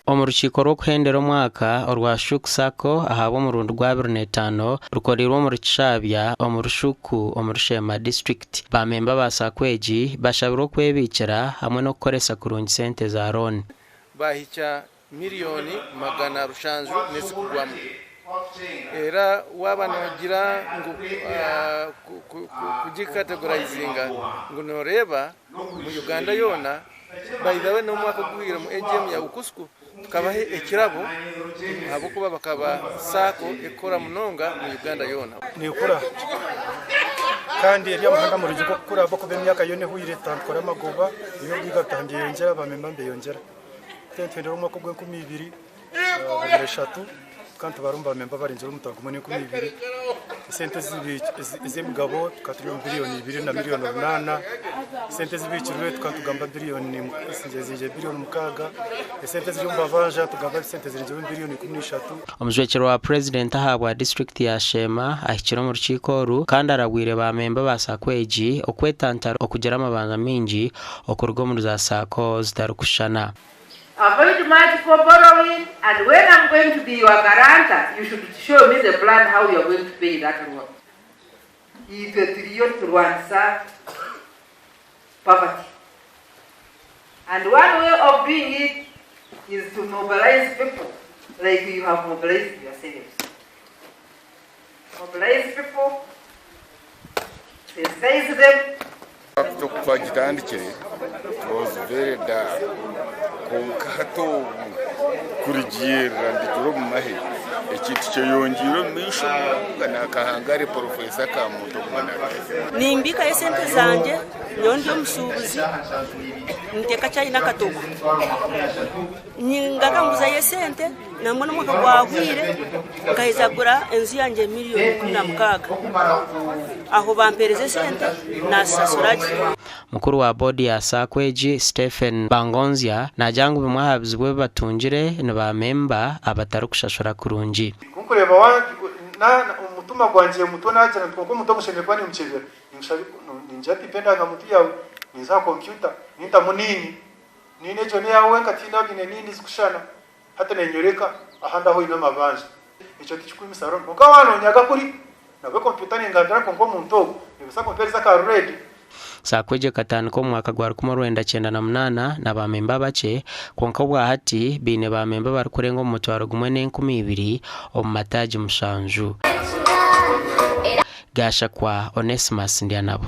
Omu rukiiko rw'okuhendera omwaka orwa Shuk Sacco ahabw'omurundi gw'abiri n'etaano rukoreirwe omuri Kishabya omu Rushuku omuri Sheema disiturikiti, baamemba ba Sacco egi bashabirwe okwebiikira hamwe n'okukoresa kurungi sente za looni. Baahikya 700,000,000 n'ezikugwamu. Era waaba noogira ngu kugicategorizinga ngu nooreeba mu Uganda yoona, by the way n'omwaka oguhweire omu AGM ya UKUSCU tukabaha ekirabo ahabw'okuba bakaba SACCO ekukora munonga mu Uganda yoona. Neekura kandi eri aha muhanda murungi gw'okukura ahabw'okuba emyaka yoona ehweire tutandikora amagoba, eby'obugaiga bitaaha nibyeyongyera, baamemba nibeyongyera. Twendera omwaka ogw'enkumibiri na eshatu tukaba nitubara omu bamemba abarengire 1,020. Esente ez'emigabo tukaba turi omu 2,800,000,000. Esente ezibikirwe tukaba nitugamba 6 biliyoni. Esente eziri omu babanja tugamba esente zirengire omu 13 biliyoni. Omujwekyerwa wa Purezidenti ahabwa disiturikiti ya Sheema ahikire omu rukiiko oru kandi arabwire baamemba ba SACCO egi okwetantara okugira amabanja maingi okuruga omuri za SACCO zitarikushushana. Avoid multiple borrowing, and when I'm going to be your guarantor, you should show me the plan how you are going to pay that loan. Itwe turiyo niturwanisa poverty. And one way of doing it is to mobilize people like you have mobilized yourselves. Mobilize people, sensitize them. Twagitandikire it was very dull, kwonka hati obu kurugirira ndigire omu mahe ekintu kyeyongiire omu maisho munonga nakahangare Professor Kamuntu okuguma nateeka. Nimbikayo esente zangye, nyowe ndi omushuubuzi niteeka chai n'akatogo. Ningaruka nguzayo esente nangwa n'omwaka gwahwire nkaheza kugura enju yangye 16 miliyoni. Aho bampereza esente nazishashura gye. Mukuru wa boodi ya SACCO egi, Stephen Bangonzya, naagira ngu bimwe aha bizibu ebi batungire ni baamemba abatarikushashura kurungi. Kunkureeba omutima gwangye muto nagira nti kwonka omuntu ogu nshemereire kuba nimukyebera, ningira nti mpa endangamuntu yaawe, ninza aha kompyuta nintamu NIN, NIN egyo n'eyaawe wenka tihaine abaine NIN zirikushushana, hati nenyoreka ahandi ahu oine amabanja. Ekyo tikikwimisa looni kwonka waaba nonyaga kuri nabwo kompyuta nengambira kwonka omuntu ogu nebaasa kumuheereza aka red. SACCO egi ekatandika omu mwaka gwa 1998 na baamemba bakye, kwonka obwahati baine baamemba abarikurenga omu 1,200 omu mataagi 7. Gashakwa Onesimus Ndyanabo.